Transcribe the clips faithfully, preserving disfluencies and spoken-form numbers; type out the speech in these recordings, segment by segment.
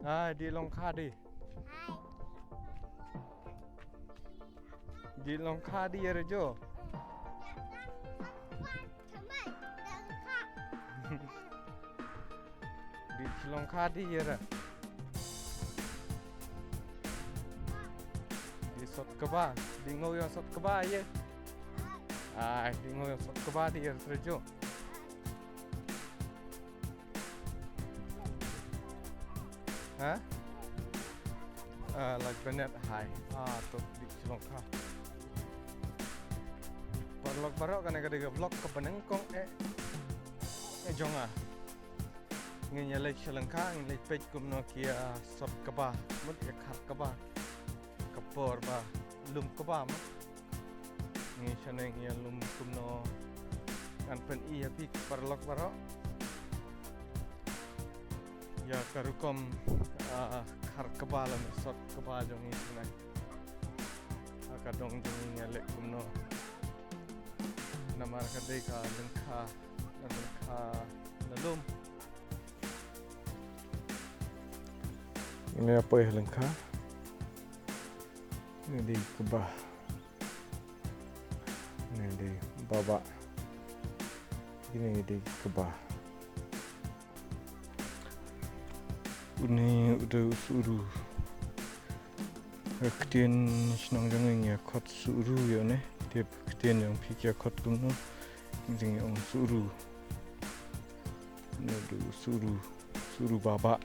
Ai, di long kha di. Di long kha di ïa re jo. Di chi long kha di ïa re. Di sot kba. Di ngau ïa sot kba ïa. Ai, di ngau ïa sot kba di ïa re jo. Ha? Ah, laj banet hai. Ah, to di chi long kha. Paralok baroh, kane ka dei ka vlog kaba nyngkong eh, eh jong nga. Ngin ïa leit sha lyngkha, ngin leit peit kumno ki ïa sot kba, mut ïa khar kba. Ka por ba lum kba mo. Ngi shane ngi ïa lum kumno, ngan pyni ïa phi paralok baroh. Ïa ka rukom, ah, khar kba lane sot kba jong ngi shane. Ha ka dong jong ngi ngi ïa leh kumno. Namar ka dei ka lyngkha, lyngkha la lum. Ine poi ha lyngkha. Ine dei kba. Ine dei baba. Ine dei kba. Une u dei u suhru. Ka ktien shnong jong ngi ïa khot suhru ïa une. Te ka ktien jong phi ki ïa khot kumno. Jong ngi ong suhru. Une u dei u suhru. Suhru baba.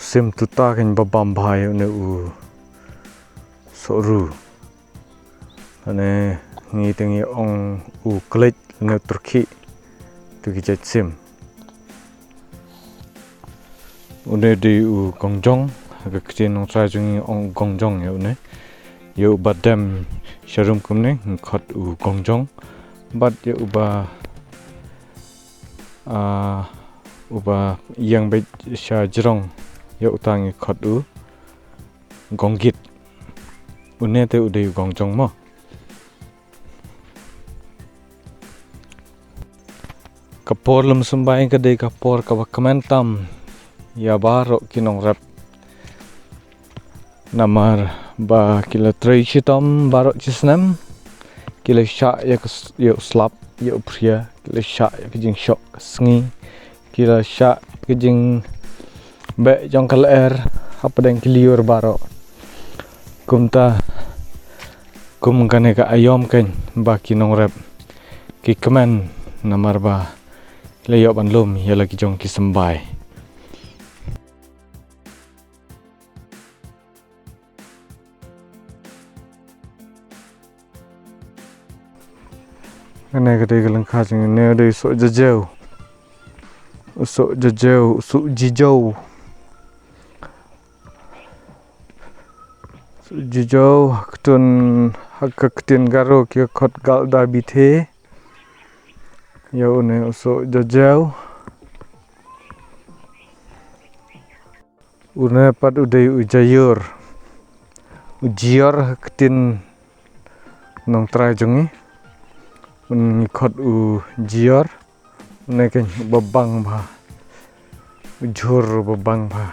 Sim tuta kein ba bam bha ïa une u suhru. Ane ngi te ngi ong u klet ane u turkhi. Tu ki jait sim. Une dei u gongjong, ha ka ktien nongtrai jong ngi ong gongjong ïa une. Ïa uba dem sharum kumne ngi khot u gongjong. Bad ïa uba, ah, uba ïeng beit sha jrong ïa uta ngi khot u gonggit. Une te u dei u gongjong mo. Ka por lum symbai ka dei ka por kaba kmen tam ïa baroh ki nongrep. Namar ba ki la trei shitom baroh shi snem. Ki la shah ïa ka s-, ïa u slap, ïa u phria, ki la shah ïa ka jingshoh ka sngi. Ki la shah ka jingbeh jong ka lyer hapdeng ki lyiur baroh. Kumta kum kane ka aïom kein ba ki nongrep ki kmen namar ba la ïoh ban lum ïa la ki jong ki symbai. Kane ka dei ka lyngkha jong ngi, ne dei soh jajew. U soh jajew, u soh jijew. Soh jijew, ha ka ktien, ha ka ktien Garo ki khot galda bithe. Ïa une u soh jajew. Une pat u dei u jaiur. U jior ha ka ktien nongtrai jong ngi. Une ngi khot u jior. Une kein uba bang bha. U jhur uba bang bha.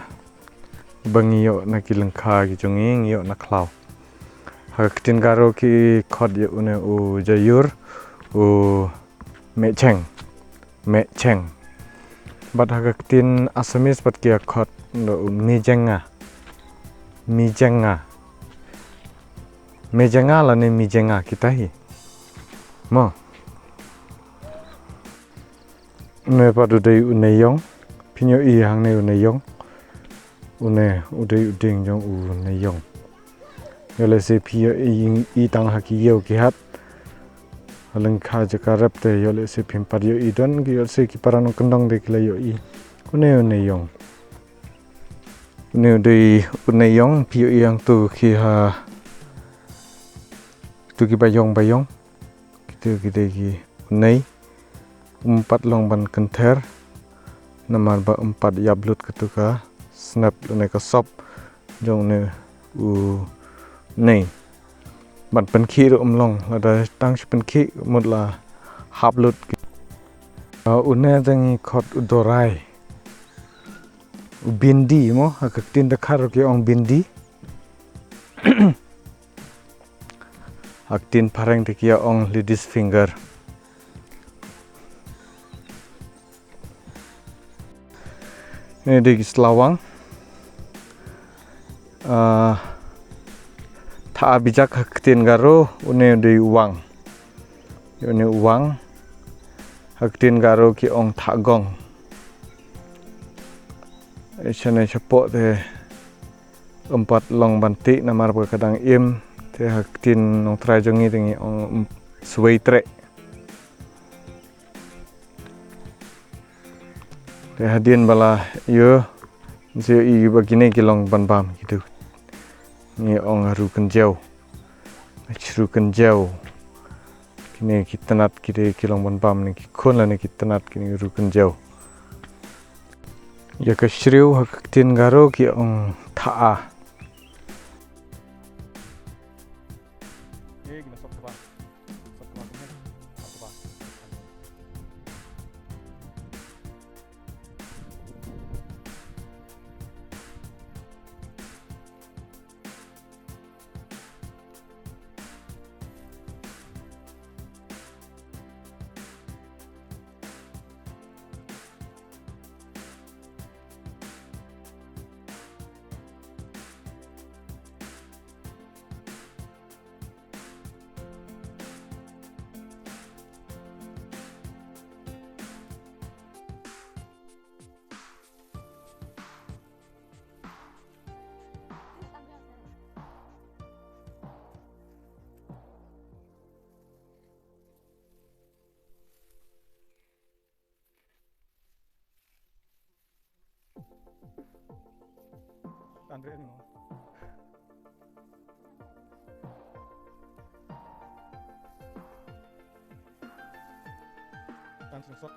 Uba ngi ïoh na ki lyngkha ki jong ngi, ngi ïoh na khlaw. Ha ka ktien Garo ki khot ïa une u jaiur, u mehcheng. Mehcheng. Bad ha ka ktien Assamese pat ki ïa khot u mijenga. Mijenga. Mijenga lane mijenga kita hi. Mo. Une pat u dei u neiïong. Phin ïohi hangne u neiïong. Une u dei u dieng jong u neiïong. Ïoh lehse phi ïohi tang ha ki ïew ki hat. Ha lyngkha jaka rep te ïoh lehse phim pat ïohi, don ki ïoh lehse ki para nongkyndong te ki la ïohi. Une u neiïong. Une u dei u neiïong, phi ïohi hangtu ki ha. Tu ki ba ïong ba ïong. Kito ki dei ki u nei. Um pat long ban kynther. Namar ba um pat ïap lut katu ka snep lane ka sop jong une u nei. Ban pynkhih ruh um long, lada tang shu pynkhih mut la Hap lut. Uh, une dang i khot u dorai. U bindi mo, ha ka ktien Dkhar ki ong bindi. Ha ka ktien phareng te ki ong ladies finger. Ini dei ki slawang. Ah, tha bijak ha ka ktien Garo, une dei wang. Une wang. Ha ka ktien Garo ki ong thagong. Shane shapoh te ym pat long ban tih namar ba ka dang im, te ha ka ktien Nongtrai jong ngi te ngi ong swei treh. Te hadien ba la ïoh, ngi ïohi ba kine ki long ban bam kitu. Ngi ong haru kynjew. Haru kynjew. Kine ki tnat ki dei ki long ban bam ne ki khun lane ki tnat kine haru kynjew. Ïa ka shriew ha ka ktien Garo ki ong thaa. Andre no. Tan sing sot.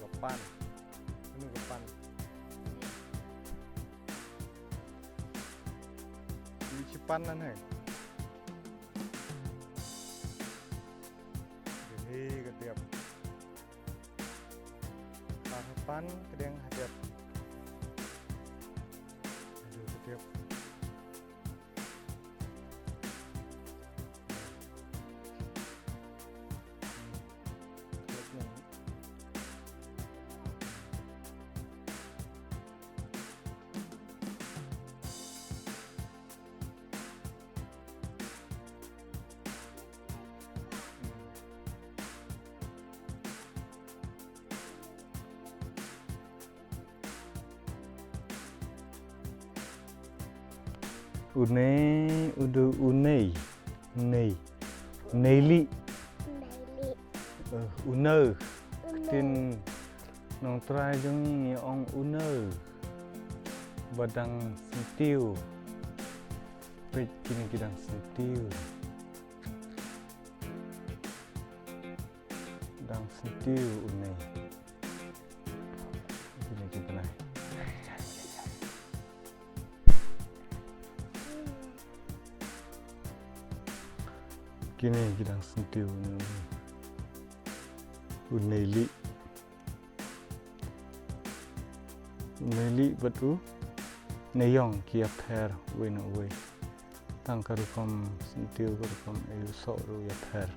Ka pan. Anu ka pan. Ini si pan nan hai. Ini ka tiap. Ka pan kedeng hadiap. Aduh, hadiap. Unei, udu, unei. Unei. Unei li. Unei li. Eh, unei. Unei. Ktien Nongtrai jong ngi ong unei. Ba dang syntiew. Peit kine ki dang syntiew. Dang syntiew une. Kine ki bnai. Kine ki dang syntiew une. Une li. Une li bad une ïong ki ïapher uwei na uwei. Tang ka rukom syntiew ka rukom ayu soh ruh ïapher.